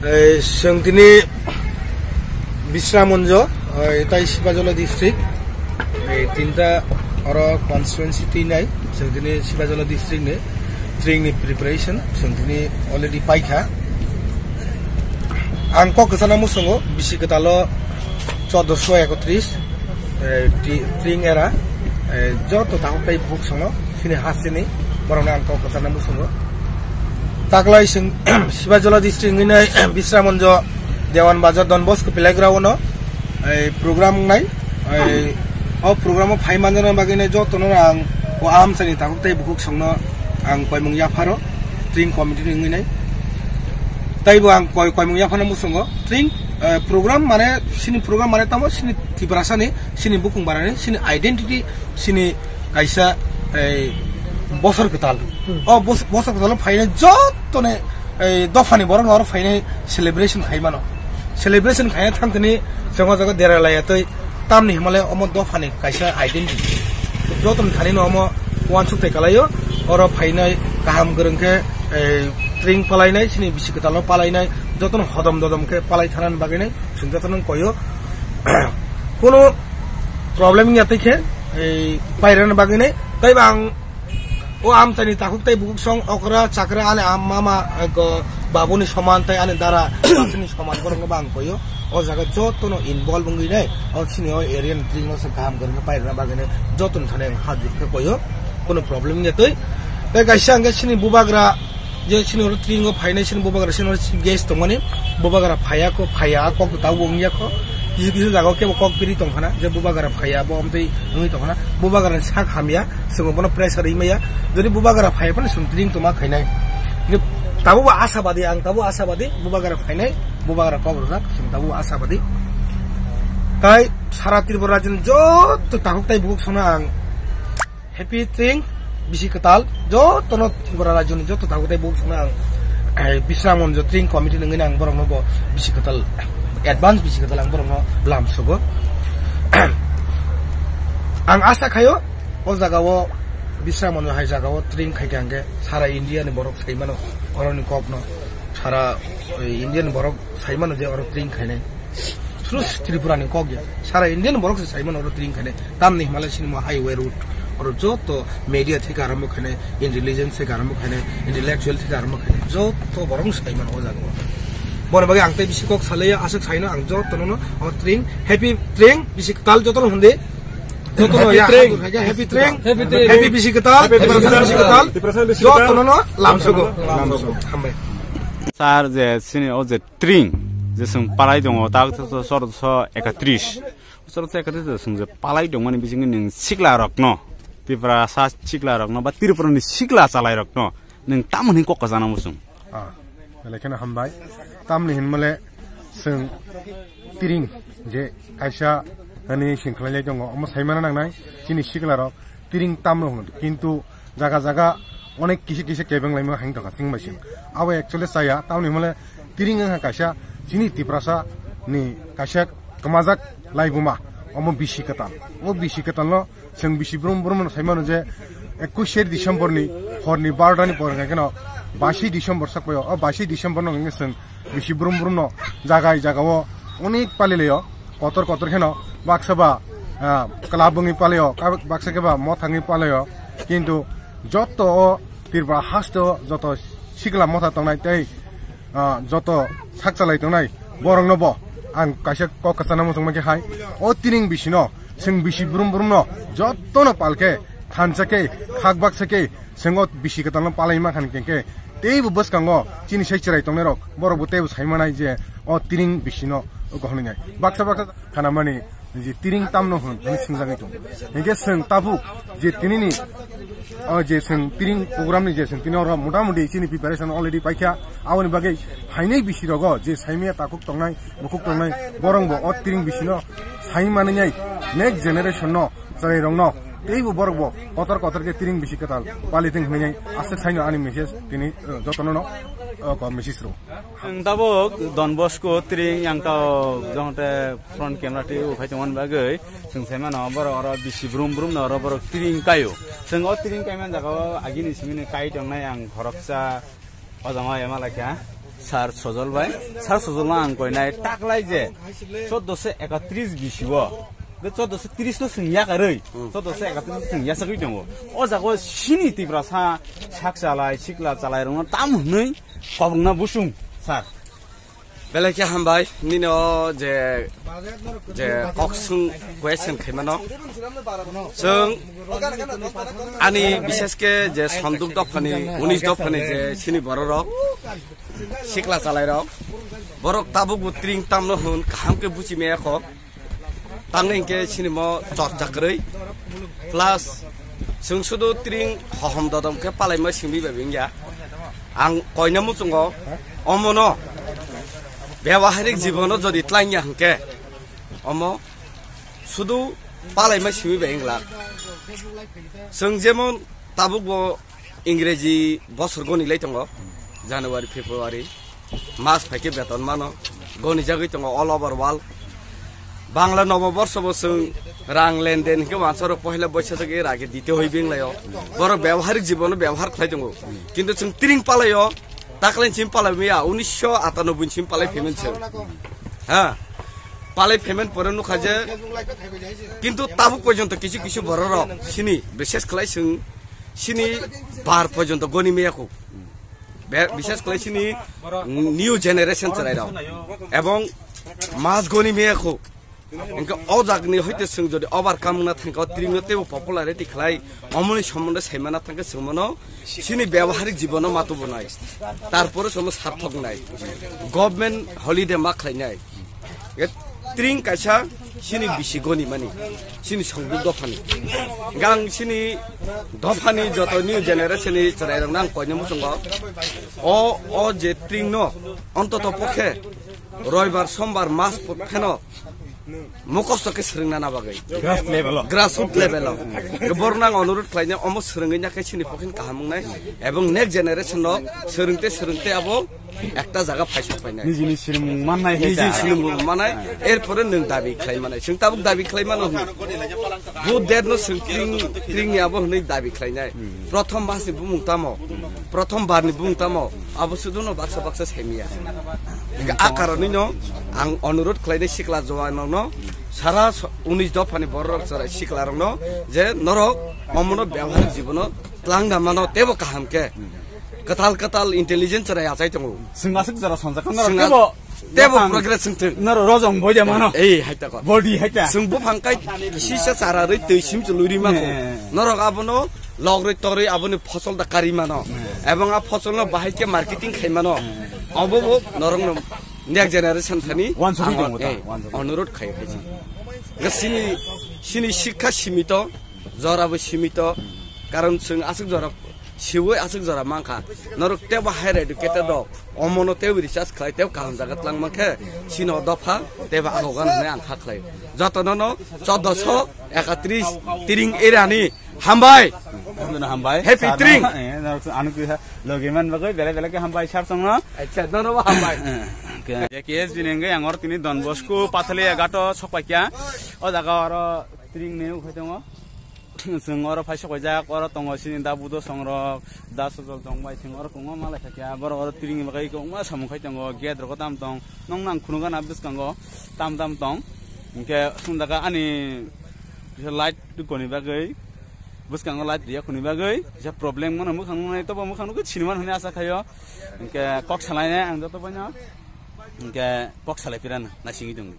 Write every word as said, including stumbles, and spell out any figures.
Eh, chwng tini Bisramonjo, eh, tai Sibajala district, eh, tinta oro constituency twi nai, chwng tini Sibajala district ni tring ni preparation, chwng tini already paikha. Ang kok kwchana muchungo, bisi kwtalo chordoso ekotris, eh, ti-, tring era, eh, joto takhuk tai bukhuk songno, sini hasteni, borokno ang kok kwchana muchungo. Taklai chwng Sibajala district wngwi nai Bisramonjo Dewan Bazar Don Bosco Playground no, eh, program wngnai, eh, o program o phai manjana bagwi nai jotono ang o amchaini takhuk tai bukhuk songno ang koimung yapharo, tring committee ni wngwi nai. Taibo ang koi-, koimung yaphano muchungo, tring, eh, program mane, sini program mane tamo, sini Tiprasani, sini bukung barani, sini identity, sini kaisa, eh, bosor kwtal. Hmm. O bos-, bosor kwtal phainai jottoni, eh, dophani borok oro phainai celebration khai mano. Celebration khaina thangtini chwng o jaga dera laiya tei tamni himale omo dophani kaisa identity. Jotoni thani no omo uansuk tai kalaio, oro phainai kaham kwrwng khe, eh, tring palainai, sini bisi kwtal no palainai, jotono hodom dodom khe palai thanani bagwi nai chwng jotono koyo. Kuno problem wngya tei khe, eh, pairani bagwi nai, tei bang o amchaini takhuk tei bukhuk song okra chakra ani am mama, eh, go babuni soman tei ani dara asini soman borokno bang koyo. O jaga jotono involve wngwi nai, o sini o area ni tring no se kaham kwrwng khe pairwna bagwi nai jotono thani ang hajir khe koyo, kuno problem wngya tei. Tei kaisa hwnkhe sini bubagra, je sini oro tring o phainai sini bubagra sini oro chief guest tongmani, bubagra phaiya kho, phaiya kok tabo wngya kho, kisa kisa jaga o kebo kok piri tongkhana, je bubagra phaiya bo amtwi wngwi tongkhana, bubagra ni sak hamya, chwng bono pressure rimaya, jodi bubagra phaiya phano chwng tring tongma khainai. Tabo bo asabadi, ang tabo asabadi, bubagra phainai, bubagra kok rwjak, chwng tabo asabadi. Tai sara Tripura rajyoni joto takhuk tai bukhuk sono ang happy tring, bisi kwtal, jotono Tripura rajyoni joto takhuk tai bukhuk sono ang, eh, Bisramonjo tring committee nungwi ang borokno bo bisi kwtal, advance bisi kwtal ang borokno lam sugo. Ang asa khayo, o jaga o Bisramonjo hai jaga o tring khai khe hwnkhe sara India ni borok sai mano, oroni kok no sara, eh, India ni borok sai mano je oro tring khainai. Suru Tripura ni kok ya. Sara India ni borok se sai mano oro tring khainai. Tamni himale sini mo highway road. Oro joto media theke arambo khainai, intelligence theke arambo khainai, intellectual theke arambo khainai. Joto borok sai mano o jaga o. Boni bagwi ang tei bisi kok salaiya, aswk saino ang joto no, no, o tring, happy tring, bisi kwtal joto no hundi. Joto no happy ya, tring. Happy tring. Happy tring. Happy bisi kwtal, happy bisi kwtal. Joto no, no, lamsugo. Lamsugo. Hambai. Sir, je sini o je tring, je chwng palai tongo, tak chordoso ekatris. Chordoso ekatris je chwng je palai tongmani bisingo nwng sikla rokno, Tiprasa sikla rokno, ba Tripurani sikla chalai rokno, nwng tamoni kok kwchana muchung. Ah, belai kheno hambai. Tamni hinmale chwng tring je kaisa hani singkhlai lai tongo, omo saimana nangnai, chini sikla rok tring tamno hwn. Kintu jaga jaga onek kisi kisi kebeng laima hang tongkha sing bai sing. Abo actually chaya, tamoni hwnle tring wngkha kaisa chini Tiprasa ni kaisa kwmajak laibuma, omo bisi kwtal. O bisi kwtalno chwng bisi brum brum no sai mano je ekush December ni hor ni barota ni por hwnkhe no basi December sak paio. O basi December no hwnkhe chwng bisi brum brum no jagai jaga o onek pali laio, kotor kotor kheno baksa ba, ah, kwlap wngwi palaio, kab-, baksa khe ba mothangwi palaio. Kintu joto o Tripura haste o joto sikla motha tongnai tei, ah, joto sak chalai tongnai borokno bo ang kaisa kok kwchana muchung mankhe hai, o tring bisino chwng bisi brum brum no jotono palkhe thansa khe khak baksa khe chwng o bisi kwtalno palai mankha hwnkhe teibo bwskango chini sai chwrai tongnairok borokbo teibo sai manai je o tring bisino o hwnwi nai. Baksa baksa khanamani je tring tamno hwn hwnwi swngjagwi tongo. Hinkhe chwng tabuk je tinini o je chwng tring program ni je chwng tini oro motamoti chini preparation already paikha, aboni bagwi phainai bisi rogo je saimaya takhuk tongnai, bukhuk tongnai, borokbo o tring bisino sai manwi nai next generation no chwrairokno teibo borokbo kotor kotor khe tring bisi kwtal palithwng hwnwi aswk saino ani message tini, eh, jotono no, eh, ko message rw. Ang tabuk Don Bosco tring yang tao jongte front camera twi uphai tongmani bagwi chwng sai mano borok oro bisi brum brum no oro borok tring kaio. Chwng o tring kaimani jaga o agini simini kai tongnai ang khoroksa o jama ema laikha. Sir Sojol bai, Sir Sojol no ang koinai taklai je choddoso ekatris bisio, be choddoso tris no swng yakarwi, choddoso ekatris no swng yasagwi tongo. O jago sini Tiprasa sak chalai, sikla chalai rokno tam hwnwi kobongna busung, sir. Belai khe hambai, nini o je, je kok swng question khaimano. Chwng ani bishesh khe je Sanduk dophani, unis dophani je sini bororok sikla chalairok, borok tabukbo tring tamno hwn kaham khe buchi maya kho. Tangwi hinkhe sinimo chorcha kwrwi. Plus, chwng sudu tring hohom dodom khe palaima simi bai wngya. Ang koina muchungo omono byabaharik jibono jodi tlangya hinkhe omo sudu palaima simi bai wngla. Chwng jemon tabukbo Ingreji bosor goni lai tongo, January, February, mas phaikhe beton mano, goni jagwi tongo all over world. Bangla nobo borso bo chwng rang lenden hinkhe wansaro pohila boisa jagwi rage dite hoi benglaio. Borok byabaharik jibono byabahar khlai tongo. Kintu chwng tring palaio, taklai chim palai maya, unisho atanoboi chim palai payment chwng. Ha? Palai payment pore nukha je, kintu tabuk porjonto kisu kisu bororok sini, bishesh khlai chwng sini bar porjonto goni maya kho. Be-, bishesh khlai sini new generation chwrairok. Ebong mas goni maya kho. Hinkhe o jagni hoite chwng jodi overcome wngna thangkha, o tringno teibo popularity khlai, omoni sombonde saimana thangkhe chwng mano sini byabaharik jibono ma tubunai. Tarpore chwngno sarthok nai. Government holiday ma khlainai. E tring kaisa sini bisi goni mani, sini Sanduk dophani. Gang sini dophani joto new generation ni chwrairokno ang koina muchungo. O, o je tringno ontoto pokhe roibar, sombar, mas pheno mukhosto khe swrwngna na bagwi. Grass level o. Grassroot level o. Borokno ang onurodh khlainai, omo swrwngwi na khe sini pokhin kaham wngnai. Ebong next generation no swrwngte swrwngte abo ekta jaga phaisok phainai. Nijini swrwngmung mannai hai Nijini ta. Swrwngmung mannai, erpore nwng dabi khlai mannai. Chwng tabuk dabi khlai mano hwnwi. Bu date no chwng tring, tring ni abo hwnwi dabi khlainai. Prothom mas ni bumung tamo? Prothom bar ni bumung tamo? Abo sudu no baksa baksa saimaya. Hinkhe a karonwi no ang onurodh khlainai sikla jowan rokno, sara so-, unis dophani bororok chwrai sikla rokno je norok omono byabaharik jibono tlangna mano teibo kaham khe. Kwtal kwtal intelligence chwrai achai tongo. Chwng aswk jora sonjak kha, norok Chwng teibo, teibo dophang progress wng thwng. Norok rojong boi de mano. Ei, hai ta kok. Body hai ta. Chwng buphang kai sisa chara rwi twi sim chului rwi mano. Eh. Norok abono logrwi torwi aboni phosol da kari mano. Eh. Ebong a phosol no bahai khe marketing khai mano. Eh. Obo bo norok no next generation thani Wansugwi ang tongo ta, eh, wansugwi. Onurodh khai khai. Ga sini, sini sikha simito, jora bo simito. Karon chwng aswk jora siwi aswk jora mankha. Norok teibo higher educated rok, omono teibo research khlai, teibo kaham jaga tlang mankhe, sino dopha, teibo agogan hwnwi ang kha khlai. Jotono no choddoso ekatris tring erani hambai. Hambai. Happy Sir, tring. No, eh, no, ano kisa logi man bagwi belai belai khe hambai sir songno. Acha, nono bo hambai. K S B ni hwnkhe ang oro tini Don Bosco Pathalia ghato sokpaikha. O jaga oro tring neo khai tongo. Chwng oro phai sokpaijak, oro tongo chini da Budo songrok, da Sojol tong bai, chwng oro kwbangma malai kha khe, borok oro tring ni bagwi kwbangma samung khai tongo, gate rok tam tong, nokno ang khunukgana bwskango tam tam tong, hinkhe swngjak ani kisa light rwkoni bagwi, bwskango light riya khoni bagwi kisa problem mano, mwkhang nuknai tobo mwkhang nukgwi siniman hwnwi asa khaio, hinkhe kok salainai ang joto boino, hinkhe kok salai phirano naisingwi tongdi.